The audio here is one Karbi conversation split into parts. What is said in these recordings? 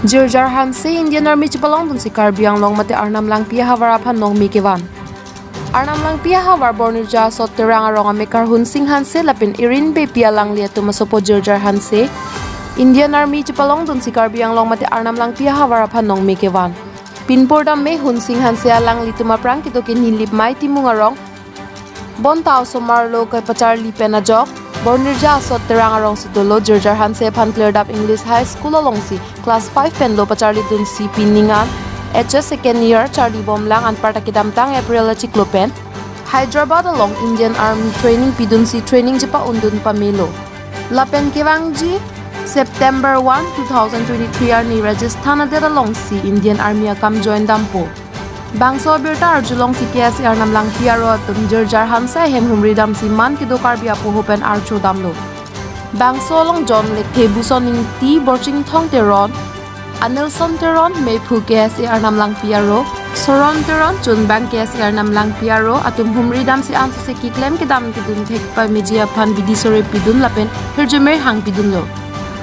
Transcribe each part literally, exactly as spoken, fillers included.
Jirjar Hanse Indian Army chepalongdunsi Karbi Anglong mate Arnam Langpi ahavar aphan nongme kevan. Arnam Langpi ahavar Bornirja Asot Terang arong amekar Hunsing Hanse lapen Irin Beypi alangli atum asopo Jirjar Hanse Indian Army chepalongdunsi Karbi Anglong mate Arnam Langpi ahavar aphan nongme kevan. Pinpur damme Hunsing Hanse alanglitum aphrang kedo ke Nilip Mai Timung arong. Bonta osomar lo kepacharli pen ajok Bornirja Asot Terang arongsi dolo. Jirjar Hanse aphan Klirdap English High School alongsi class five pen lo pacharlidunsi pining an H S second year charlibomlang. Anparta kedamtang April achiklo pen Hyderabad along Indian Army training pidunsi training chepa-undun pamelo. Lapen kevangji September one, two thousand twenty-three arni Rajasthan adet alongsi Indian Army akam join dampo. Bangso abirta arjulongsi K S A Arnam Langpi aro atum Jirjar Hanse ahem humri damsi man kedo Karbi apoho pen archo damlo. Bangso along John Lekthe, Buson Ingti, Borchingthong Teron, Anilson Teron, Meiphu K S A Arnam Langpi aro, Soron Teron, Chunbang K S A Arnam Langpi aro atum humri damsi ansose keklem kedam kedun thek pameji aphan bidi sore pidun lapen hirjumer hang pidunlo.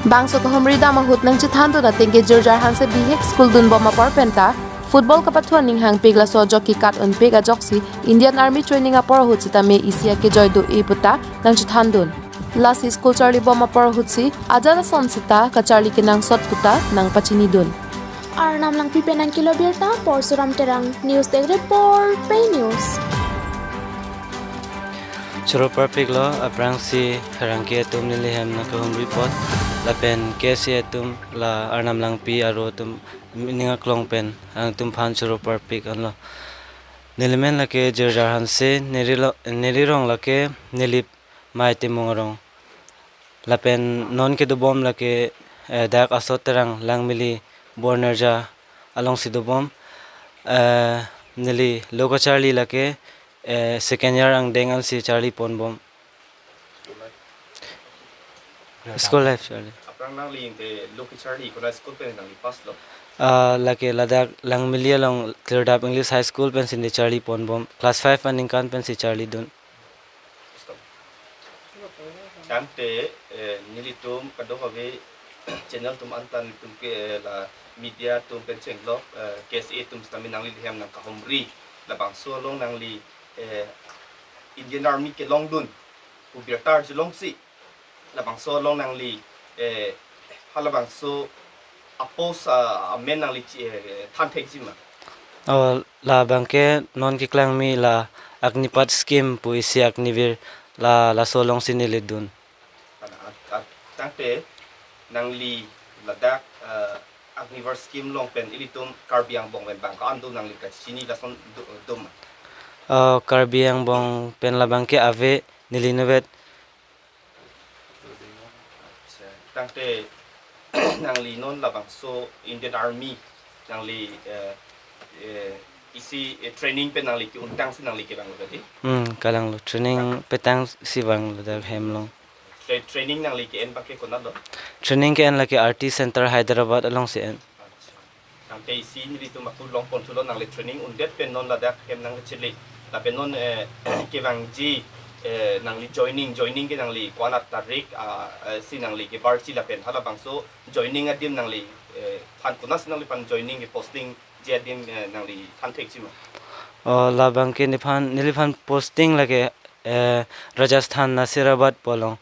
Bangso kehumri dam ahut nangchethandun ateng ke Jirjar Hanse bihek school dunbom apor penta football kapathu aning hangpik, laso ajok kekat-unpik ajoksi Indian Army training apor ahut sitame isi akejoi do-e puta nangchethandun. Lasi school charlibom apor ahutsi ajat ason seta kacharli kenangsot puta nangpachinidun. Arnam Langpi pen nangkelo birta Porsuram Terang, News Desk Report, Pei News. Choro parpiklo aphrangsi pherangke atum neli hem nangkehumri apot lapen K S A atum la Arnam Langpi aro atum ning aklong pen alangtum aphan choro parpik anlo. Neli men lake Jirjar Hanse, neli lo, neli rong lake Nilip Mai Timung arong. Lapen non kedobom lake, eh, dak Asot Terang Langmili Bornirja alongsi dobom. Eh, neli lo kacharli lake, eh, second year angdeng ansi charli ponbom. School life charli. Aphrang nangli inte lo kacharli konat school pen nangli pass lo? Ah, lake ladak Langmili along Klirdap English High School pensi neli charli ponbom. Class five aningkan pensi charlidun. Tangte, eh, nelitum kadokave channel atum anta nelitum ke, eh, la media atum pen chenglok, eh, K S A atum sitame nangli hem nangkahumri, labangso along nangli, eh, Indian Army kelongdun pu birta arjulongsi labangso along nangli, eh, halabangso a-post, ah, amen nangli chi, eh, thanthekji ma? Oh, labangke non keklangmi la Agnipath scheme pu isi Agniveer la, laso alongsi neli dun. Ana, at, at, tangte nangli ladak, eh, Agniveer scheme along pen ilitum Karbi Anglong pen bang ko-an do nangli kachini lason do, do ma? Oh, Karbi Anglong pen labangke ave, neli inutvet. Acha, tangte nangli non labangso Indian Army nangli, eh, eh, isi, eh, training pen nangli ke-untangsi nangli kevanglo tadi? Hmm, kevanglo. Training petangsi vanglo dak hem along. Tra-, training nangli ke-en abangke konat lo? Training ke-en lake R T Center Hyderabad alongsi en. Acha. Tangte isi nelitum ako longpon thulo, nangli training undet pen non ladak hem nangkachele. Lapen non, eh, kevangji, eh, nangli joining, joining ke nangli ko-an atarik, ah, eh, si nangli kebarji lapen halabangso joining adim nangli, eh, phan konatsi nangliphan joining ke posting ji adim, eh, nangli thanthekji ma? Oh, labangke neliphan, neliphan posting lake, eh, Rajasthan Nasirabad pu along.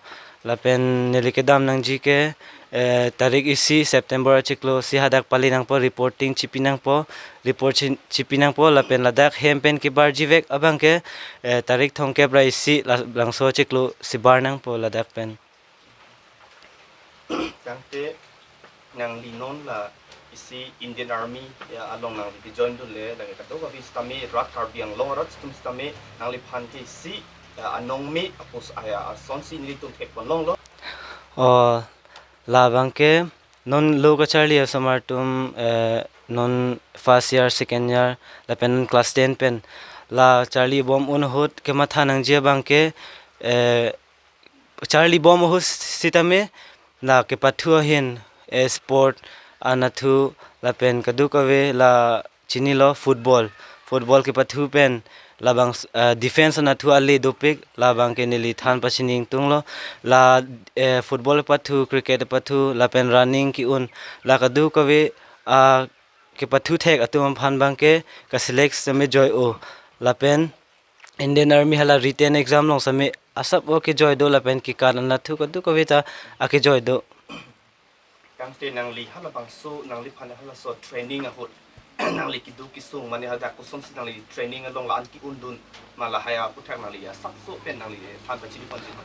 Lapen neli kedam nangji ke, eh, tarik isi September achiklo si hadak pali nangpo, reporting chipi nangpo, report chi-, chipi nangpo, lapen ladak hem pen kebarjivek abangke, eh, tarik thomkep ra isi la-, labangso achiklo si bar nangpo ladak pen. Tangte nangli non la isi Indian Army, ya, along nangli kejoin dunle, lake kadokave sitame rat Karbi Anglong arat atum sitame nangliphan ke isi, ya, anong me apos aya asonsi nelitum thekponlonglo. Oh, labangke non lo kacharli asomar atum, eh, non first year, second year, lapen class ten pen la charlibom un ahut kematha nangji abangke, eh, charlibom ahut sitame la kepathu ahin, eh, sport anatthu lapen kadokave la chinilo football. Football kepathu pen labang, eh, defense anatthu ale dopik, labangke neli than pachini ingtunglo. La, eh, football pathu, cricket pathu, lapen running ke-un, la kadokave A kepathu thek atum aphan abangke kaselect sitame joi-o. Lapen Indian Army hala written exam along sitame asap o kejoi do lapen kekat an lathu kadokave ta akejoi do. Tangte nangli halabangso nangliphan halaso training ahut nangli kedo kesung mane hadak kosonsi nangli training along la-an ke-un dun ma lahai aphuthak nangli asapso pen nangli than pachini ponji ma?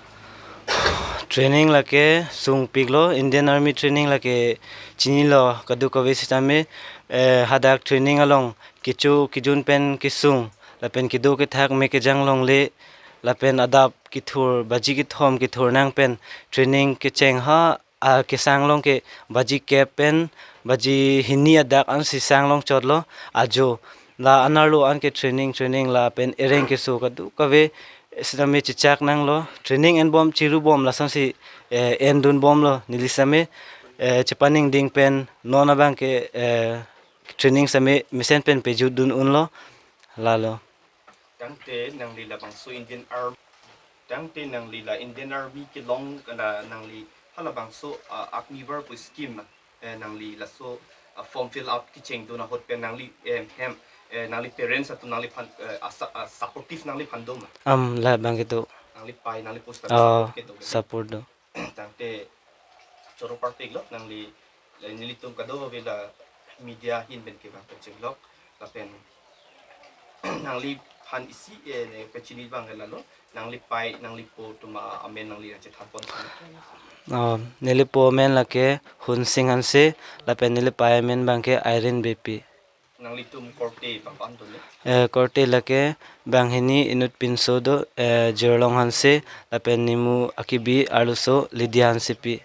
Training lake sungpiklo, Indian Army training lake chinilo kadokave sitame, eh, hadak training along kecho kejun pen kesung lapen kedo kethak me kejang longle lapen adap kethur baji kethom kethur nang pen training kecheng ha, a, kesang long ke baji kep pen baji hini adak ansi sang long chotlo ajo. La anerlo anke training training lapen ereng keso kadokave sitame chechak nanglo. Training enbom chirubom lasonsi, eh, endun bomlo neli sitame, eh, chepaningding pen non abangke, eh, training sitame mesen pen pejut dun unlo lalo. Tangte nangli labangso Indian Army, tangte nangli la Indian Army kelong la nangli halabangso, ah, Agniveer pu scheme, eh, nangli laso, ah, form fill up kecheng dun ahut pen nangli, em, hem, eh, nangli parents atum nangliphan, eh, asa-, ah, supportive nangliphan do ma? Am, labangke do. Nangli pai nangli post Oh, support kedo. Support do. Tangte choro parpiklo nangli, la nelitum kadokave la media ahin pen kevang kachinglok lapen nangliphan isi, eh, ne pachini abang lalo, nangli pai nangli po atum amen nangli nangchethan pon. Oh, neli po amen lake Hunsing Hanse lapen neli pai amen abangke Irene Beypi. Nanglitum korte bang ko-an do ne? Eh, korte lake banghini inut pinso do, eh, Jirlong Hanse lapen nemu akibi arloso Lydia Hansepi.